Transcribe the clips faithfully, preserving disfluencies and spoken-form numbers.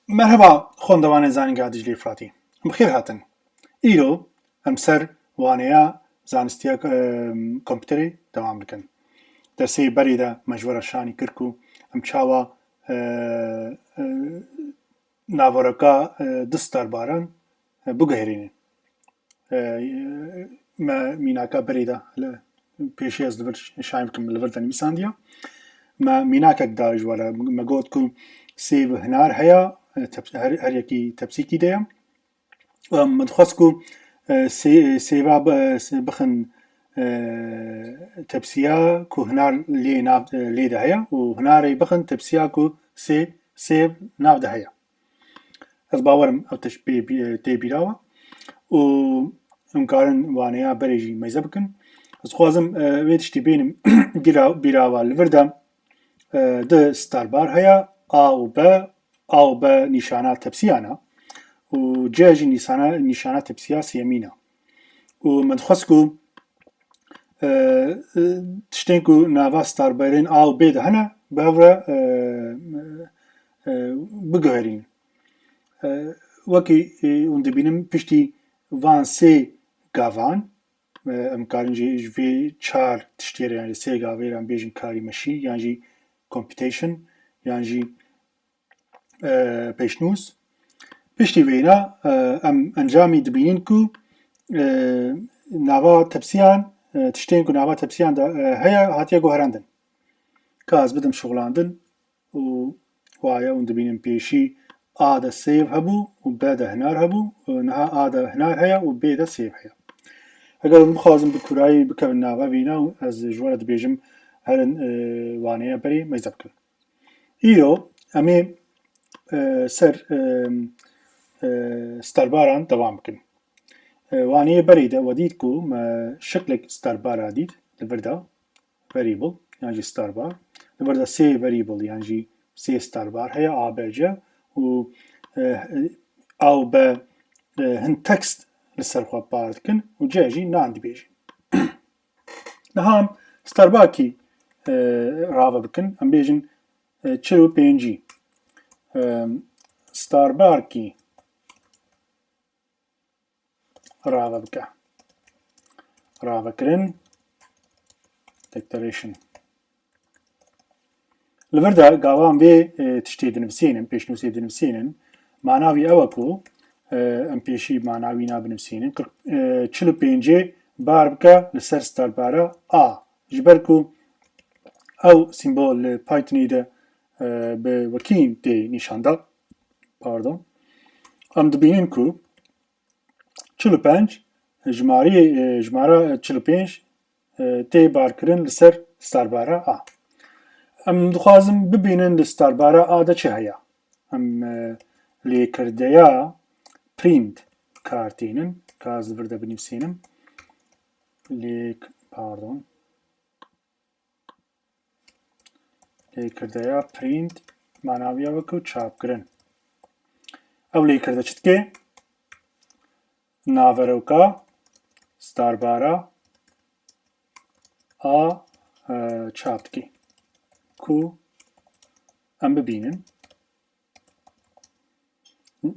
Merheba, xwendevanên Zanîngeha Diclê Firatî. Bi xêr hatin. Îro em ser waneya zanistiya, e, kompîterê dewam dikin. Dersê berê de me ji we re şanî kir ku em çawa, e, e, naveroka, e, du starbaran, e, biguherînin. E, me mînaka berê de li pêşî ez li vir şayîn bikim, li vir de nivîsandiya. Me mînakek da ji we re, me got ku sêv û hinar heye, e, tep-, her, her yekî tepsîkî de ye. Em, min dixwest ku, e, sê-, sêva bi-, sê-, bixin, e, tepsiya ku hinar lê nav, e, lê de heye û hinarê bixin tepsiya ku sê-, sêv nav de heye. Ez bawerim ev tişt pê bî-, tê bîra we û em karin waneya berê jî meyze bikin. Ez dixwazim, e, vê tiştî bênim bîra-, bîra we. Li vir de, e, du starbar heye, A û B. A û B nîşana tepsiyan e û C jî nîsana-, nîşana tepsiya sêyemîn e. Û min dixwest ku, e, e, tiştên ku nava starbarên A û B de hene, bi hev re, e, e, biguherînin. E, wekî, e, hûn dibînin piştî van sê gavan, e, em karin jî ji vê çar tiştê re, yani sê gavê re em bêjin karî meşî, yan jî computation, yan jî, e, pêşnûs. Piştî vêna, e, em encamî dibînin ku, e, nava tepsiyan, e, tiştên ku nava tepsiyan de, e, heye, hatiye guherandin. Ka ez bidim şixulandin û waye hûn dibînin pêşî A de sêv hebû û B de hinar hebû. Niha A de hinar heye û B de sêv heye. Eger hûn bixwazin bi kurayî bikevin nava vîna, ez ji we re dibêjim herin, e, waneya berê meyze bikin. Îro em ê, e, ser, e, e, starbaran dewam bikin. E, waneyê berê de we dît ku me şiklek starbara dît li vir de, variable yan jî starbar. Li vir de sê variable yan jî sê starbar heye, A, B, C û, e, A û B, e, hin tekst li ser xwe par dikin û C jî nan dibêjin. Niha em starbarkî, e, rave bikin. Em bêjin, e, çil û pêncî. E, starbarkî rave bike. Ravekirin, declaration. Li vir de gavan vê, e, tiştê dinivîsînin, pêşnûsê dinivîsînin. Mana wî ew e ku, e, em pêşî mana wîna binivîsînin. Qir-, e, çil û pêncê bar bike li ser starbara A. Ji ber ku ew sîmbol li Pythonê de, e, bi wekî tê nîşan da. Pardon. Em dibînin ku çil û pênc, jimarî, e, jimara çil û pênc, e, tê barkirin li ser starbara A. Em dixwazin bibînin li starbara A de çi heye. Em, e, lêkirdeya print kar tînin. Ka ez li vir de binivîsînim. Lêk-, pardon. Lêkirdeya print mana wî ew e ku çapkirin. Ew lêkirde çi dike? Naveroka starbara A, e, çap dike. Ku em bibînin,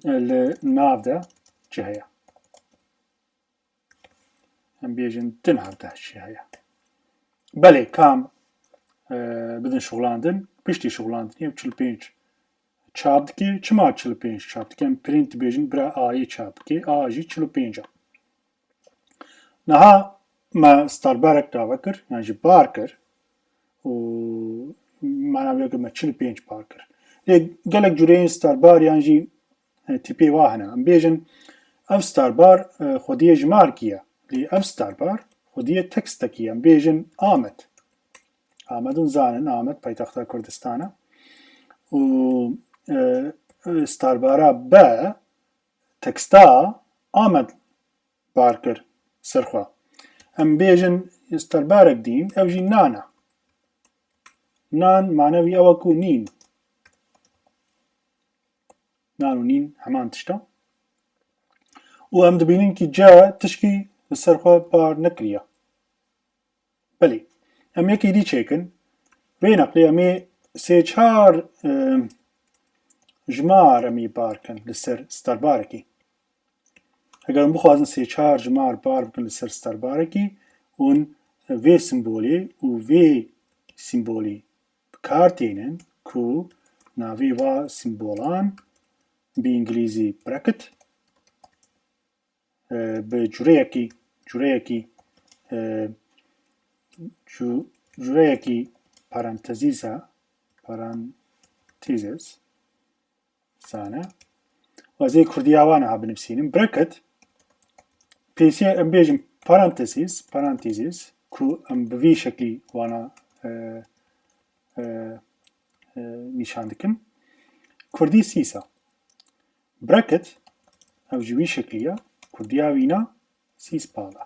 e, li nav de çi heye. Em bêjin di nav de çi heye. Belê, kam, e, bidin şixulandin, piştî şixulandinê ew çil û pênc çap dike. Çima çil û pênc çap dike? Em print dibêjin bira Ayê çap dike. A jî çil û pênc e. Niha me starbarek dave kir, yan jî bar kir û mana wê ku me çil û pênc bar kir. Lê gelek cureyên starbar yan jî, e, tîpê wa hene. Em bêjin ev starbar, e, xwediyê jimarkî ye. Lê ev starbar xwediyê tekstekî ye. Em bêjin Amed. Amed hûn zanin, Amed paytexta Kurdistan e. Û, e, e, starbara B teksta Amed bar kir ser xwe. Em bêjin starbarek dîn, ev jî nan e. Nan mane wî ew e ku nîn. Nan û nîn heman tişt e. Û em dibînin kî C tişkî li ser xwe bar nekiriye. Belê. Em yekî dî çêkin. Vê neqlê em ê sê çar, e, jimar em ê bar kin li ser starbarekî. Eger hûn bixwazin sê çar jimar bar bikin li ser starbarekî, hûn vê simbolê û vê simbolî bi kar tênin ku navê va simbolan bi îngilîzî bracket, e, bi cureyekî, cureyekî, e, cu-, cureyekî parantezîs e, parantezîs, zane. Ez ê kurdiya wan ha binivîsînim. Bracket, pêsiyê em bêjin parantezîs, parantezîs, ku em bi vî şeklî wana, e, e, e, nîşan dikin. Kurdî sîs e. Bracket, ev ji wî şeklî ye. Kurdiya wîna sîspal e.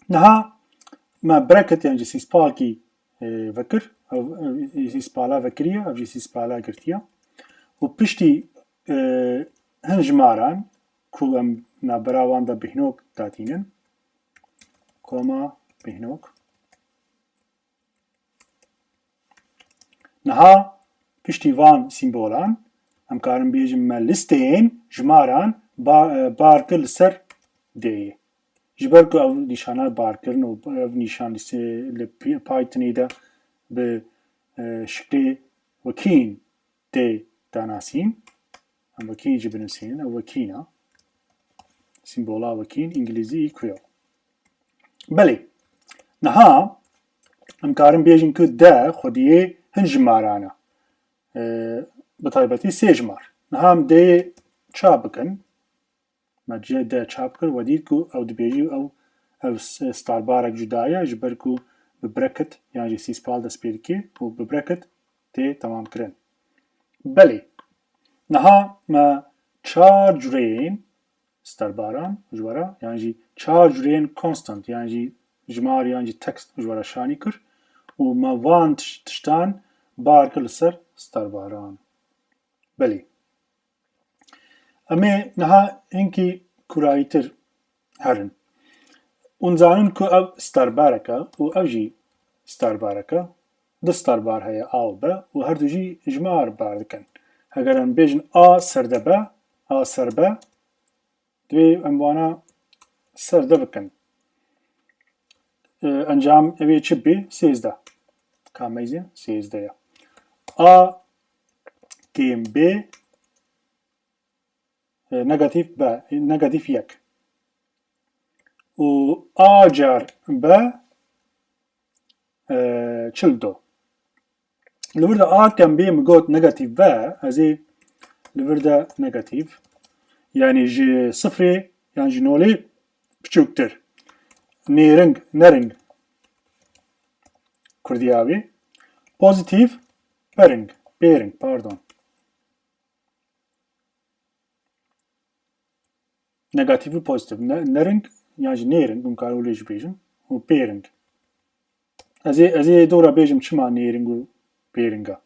Niha me bracket yan jî sîspalkî, e, vekir. Ev, ev sîspala vekiriye, ev jî sîspala girtiye. Û piştî, e, hin jimaran ku em navbera wan de bîhnok datînin, koma bîhnok. Niha piştî van sîmbolan, em karin bêjin me listeyên jimaran ba-, e, bar kir li ser D'yê. Ji ber ku ev nîşana barkirin û ev nîşan li se-, li Py-, Pythonê de bi, e, şiklê wekîn tê danasîn. Em wekîn jî binivîsînin, ew wekîn e. Sîmbola wekîn, îngilîzî equal. Belê. Niha em karin bêjin ku D xwediyê hin jimaran e. E, bi taybetî sê jimar. Niha em D'yê çap bikin. Me cê D çap kir, we dît ku ew dibêjî ew, ev s-, starbarek cuda ye, ji ber ku bi bracket yan jî sîspal dest pê dike û bi bracket tê temamkirin. Belê. Niha me çar cureyên starbaran ji we re, yan jî çar cureyên constant, yan jî jimar, yan jî text ji we re şanî kir û me van tiş-, tiştan bar kir li ser starbaran. Belê. Em ê niha hinkî kurayîtir herin. Hûn zanin ku ev starbarek e û ev jî starbarek e. Du starbar heye, A û B, û her du jî jimar bar dikin. Heger em bêjin A ser de be, A ser be, divê em wana ser de bikin. E, encam evê çi bê? Sêzdeh. Ka meyzê sêzdeh ye. A kêm B, e, negatîf B, negatîf yek. Û A car B, e, çil du. Li vir de A kêm B min got negatîf B, ez ê li vir de negatîf, yanî ji sifrê yan ji nolê biçûktir. Nêring, nering. Kurdiya wê. Pozîtîf, pering, pêring, pardon. Negatîf û pozîtîf. Ne-, nering yan jî nêring, hûn karin wê jî bêjin, û pêring. Ez ê, ez ê dora bêjim çima nêring û pêring e.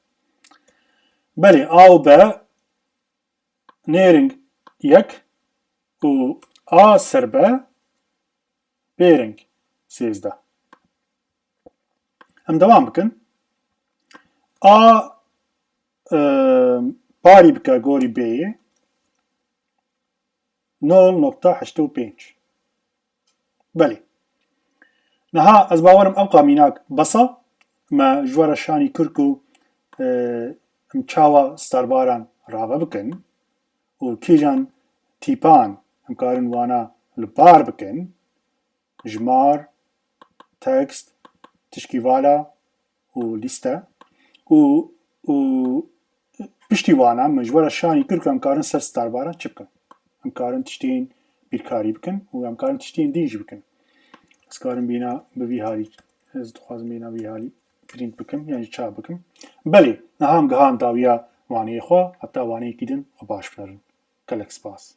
Belê, A û B, nêring yek û A ser B, pêring sêzdeh. Em dewam bikin. A, e, parî bike gorî B'yê nol nokta heştê û pênc. Belê. Niha ez bawerim ew qamînak bes e. Me ji we re şanî kir ku, e, em çawa starbaran rave bikin û kîjan tîpan em karin wana li bar bikin. Jimar, tekst, tişkîvala û lîste. Û, û piştî wana min ji we re şanî kir ku em karin ser starbaran çi bikin. Em karin tiştên bîrkarî bikin û em karin tiştên din jî bikin. Ez karim bîna bi vî halî, ez dixwazim bîna vî halî print bikim, yan jî çap bikim. Belê, niha em gihan dawiya waneyê xwe, heta waneyekî din xwe baş binerin. Gelek spas.